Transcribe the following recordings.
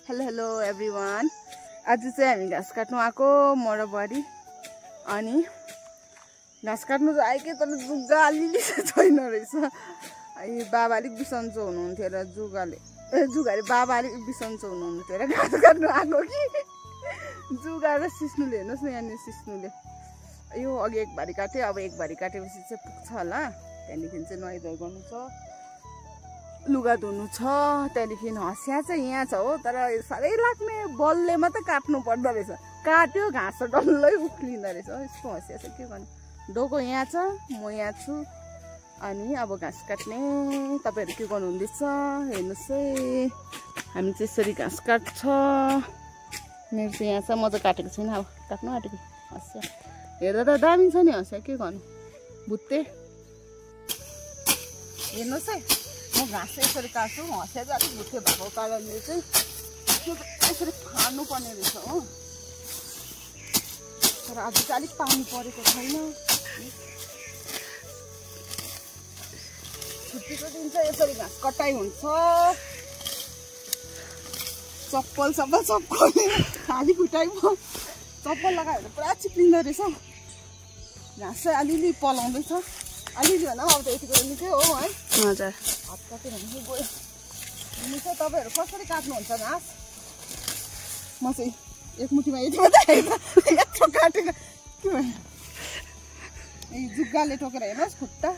Hello everyone. आज चाहिँ हामी घाँस काट्नु आएको म र बुहारी। अनि घाँस काट्नु चाहिँ आएकै तर जुगा अलिअलि छैन रहेछ। बाबा अलिक बिसन्चो हुनुहुन्थ्यो र जुगाले बाबा अलिक बिसन्चो हुनुहुन्थ्यो र घाँस काट्नु आएको कि जुगा र सिस्नुले हेर्नुहोस् न। यहाँनिर सिस्नुले यो अघि एक भारी काट्यो, अब एक भारी काटेपछि चाहिँ पुग्छ होला। त्यहाँदेखि चाहिँ नुहाइधुवाइ गर्नु छ, लुगा धुनु छ। त्यहाँदेखि हँसिया चाहिँ यहाँ छ हो, तर साह्रै लाग्ने बलले मात्रै काट्नु पर्दो रहेछ। काट्यो घाँस डल्लै उक्लिँदो रहेछ। यस्तो हँसिया चाहिँ के गर्नु। डोको यहाँ छ, म यहाँ छु। अनि अब घाँस काट्ने तपाईँहरू के गर्नुहुँदैछ हेर्नुहोस् है। हामी चाहिँ यसरी घाँस काट्छ। मेरो चाहिँ यहाँ छ, म चाहिँ काटेको छैन। अब काट्नु आँटेको हँसिया हेर्दा त दामी छ नि हँसिया, के गर्नु। भुत्ते हेर्नुहोस् है, म घाँस यसरी काट्छु। हँसिया चाहिँ अलिक भुत्ते भएको कारणले चाहिँ यसरी फाड्नु पर्ने रहेछ हो। तर आज चाहिँ अलिक पानी परेको छैन। छुट्टीको दिन चाहिँ यसरी घाँस कटाइ हुन्छ। चप्पल खाली खुट्टै भयो। चप्पल लगायो भने पुरा चिप्लिँदो रहेछ। घाँस चाहिँ अलिअलि पलाउँदैछ। अलिअलि भन्दा अब त यतिको निकै हो है। हजुर, हात काट्यो भने चाहिँ गयो। अनि चाहिँ तपाईँहरू कसरी काट्नुहुन्छ घाँस? म चाहिँ एक मुठीमा यति मात्रै यत्रो काटेको के भयो। ए जुगाले टोकेर हेर्नुहोस् खुट्टा।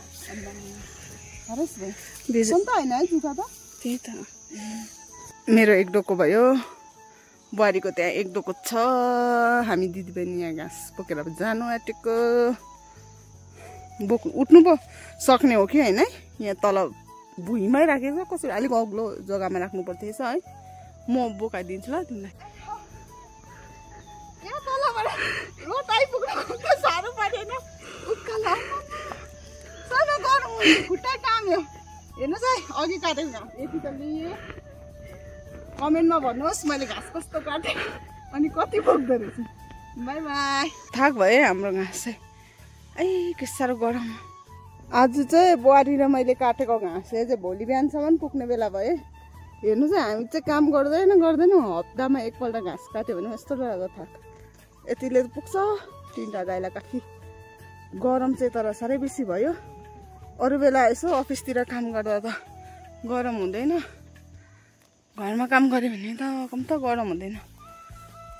हरेस भयो बिजन त होइन है जुगा त। त्यही त मेरो एक डोको भयो, बुहारीको त्यहाँ एक डोको छ। हामी दिदीबहिनी यहाँ घाँस बोकेर अब जानु आँटेको। उठ्नु पो सक्ने हो कि होइन है। यहाँ तल भुइँमै राखेको छ। कसरी अलिक अग्लो जग्गामा राख्नु पर्थेछ है। म बोकाइदिन्छु ल तिमीलाई। साह्रो परेन उकालो सानो गरौँ खुट्टा टाम्यो। हेर्नुहोस् है अघि काटेको घाँस यति त लिए। कमेन्टमा भन्नुहोस् मैले घाँस कस्तो काटेँ अनि कति बोक्दो रहेछ। By by. थाक भयो है हाम्रो घाँस चाहिँ। के साह्रो गरम। आज चाहिँ बुहारी र मैले काटेको घाँस चाहिँ भोलि बिहानसम्म पुग्ने बेला भयो। हेर्नुहोस् है हामी चाहिँ काम गर्दैनौँ हप्तामा एकपल्ट घाँस काट्यो भने यस्तो डरलाग्दो थाक यतिले पुग्छ। 3टा गाईलाई काफी। गरम चाहिँ तर साह्रै बेसी भयो। अरू बेला यसो अफिसतिर काम गर्दा त गरम हुँदैन। घरमा काम गऱ्यो भने त कम त गरम हुँदैन।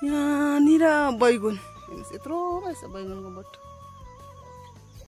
यहाँनिर बैगुन हेर्नुहोस् यत्रो भएछ बैगुनको बोट।